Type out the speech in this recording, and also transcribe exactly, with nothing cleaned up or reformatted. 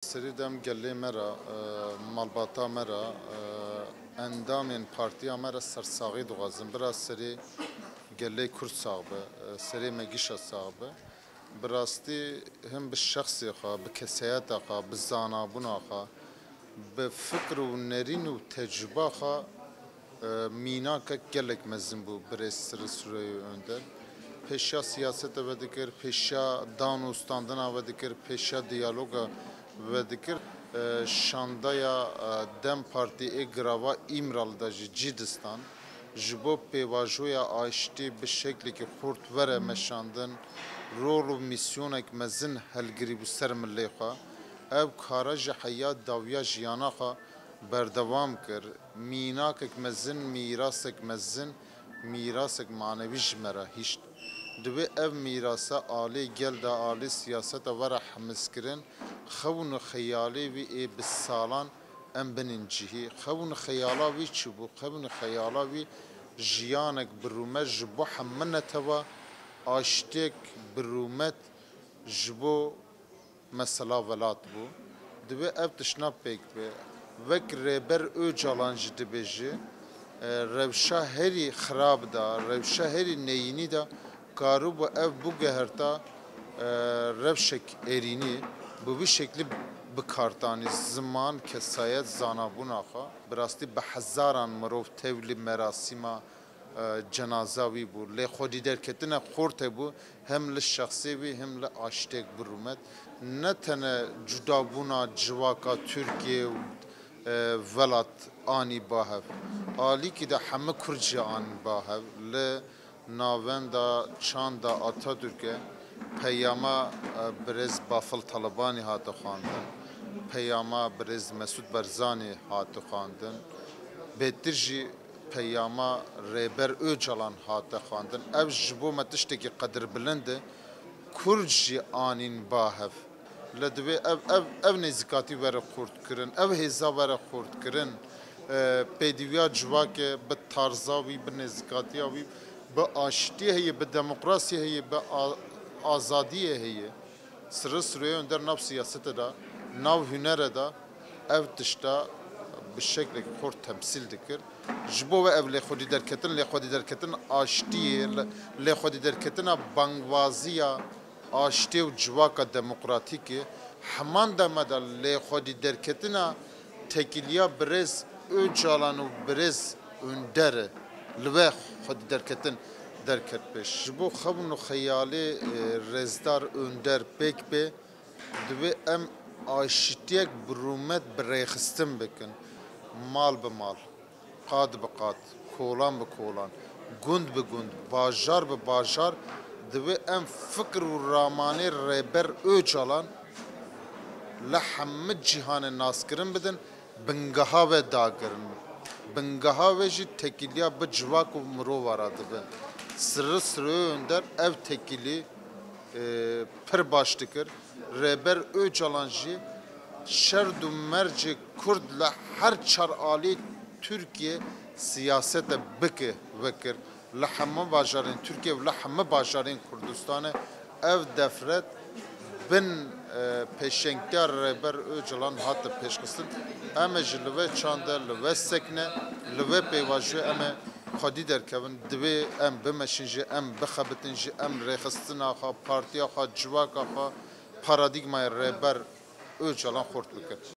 Serî dem gelê me re, e, malbata me re, e, endamên partiya me re sersaxî dixwazim. Bira serê gelê Kurd sax be, e, serê me gişa sax be. Bi rastî him bi şexsê xwe, bi kesayeta xwe, bi zanabûna xwe, bi fikr û nerîn û tecrûba xwe, e, mînakek gelek mezin bû birêz Sirri Sirroyê Önder. Pêşiya siyasete vedikir, pêşiya dan û standina vedikir, pêşiya diyaloga vedikir. E, şandaya, e, dem Partî ê girava Îmrali de jî cî distan. Ji bo pêvajoya aştî bi şeklekî xurt were meşandin, rol û mîsyonek mezin helgirî bû ser milê xwe. Ev kara ji heya dawiya jiyana xwe berdewam kir. Mînakek mezin, mîrasek mezin, mîrasek manewî ji me re hişt. Divê ev mîrasa alê gel de, alê siyaseta were hemizkirin, xewn û xeyalê wî ê bi salan em binin cihî. Xewn xeyala wî çi bû? Xewn xeyala wî jiyanek bi rûmet ji bo hemû netewa, aştiyek bi rûmet ji bo mesela welat bû. Divê ev tiştna pêk be. Wek Rêber Ocalan jî dibêje, e, rewşa herî xirab de, rewşa herî neyînî de karibû ev biguherta, e, rewşek êrînî, bi vî şeklî bikartanî ziman, kesayet, zanabûna xwe. Bi rastî bi hezaran mirov tevlî merasîma, e, cenaza wî bû. Lê xwedî derketina xurt hebû, hem li şexsê wî, hem li aştêk bi rûmet. Ne tene cudabûna civaka Tirkiye û, e, welat anî ba hev. Alîkî de hemû Kurd jî anî ba hev. Li navenda çanda Atatürk'e peyama, e, birêz Bafil Talibanî hate xwendin, peyama birêz Mesûd Barzanî hate xwendin, bêtir jî peyama Rêber Ocalan hate xwendin. Ev ji bo me tiştekî qedirbilind e. Kurd jî anîn ba hev. Lê divê ev, ev, ev nêzîkatî were xurtkirin, ev hêza were xurtkirin. E, pêdiviya civakê bi tarza wî, bi nêzîkatiya wî, bi aştiyê heye, bi demokrasiyê heye, bi a-, azadiyê heye. Sirri Sirroyê Önder nav siyasete de, nav hunere de ev tişta bi şeklekî xurt temsîl dikir. Ji bo we ev lêxwedî derketin, lêxwedî derketin aştiyê, lê-, lêxwedî derketina bangvaziya aştê û civaka demokratîkê, heman dema de lêxwedî derketina tekîliya birêz Ocalan û birêz Önder e, li we xwedî derketin derket pêş. Ji bo xewn û xeyalê, e, rêzdar Önder pêk bê, divê em aşitiyek bi rûmet bi rêxistin bikin, mal bi mal, qad bi qad, kolan bi kolan, gund bi gund, bajar bi bajar, divê em fikr û ramanê Rêber Ocalan li hemû cîhanê naskirin bidin, bingeha ve dagirin. Bingeha ve jî tekîliya bi civak û mirova re dibe. Sirri Sirroyê Önder ev tekîlî, e, pir baş dikir. Rêber Ocalan jî şerd û mercê Kurd li her çar alî Tirkiye siyasete bike vekir. Li hemû bajarên Tirkiye û li hemû bajarên Kurdistanê ev defret bin, e, pêşengtiya Rêber Ocalan hate pêşxistin. Em ê ji li vê çande, li vê sekne, li vê pêvajoyê em ê xwedî derkevin. Divê em bimeşin jî, em bixebitin jî, em rêxistina xwe, partiya xwe, civaka xwe, paradîgmayê Rêber Ocalan xurt bikin.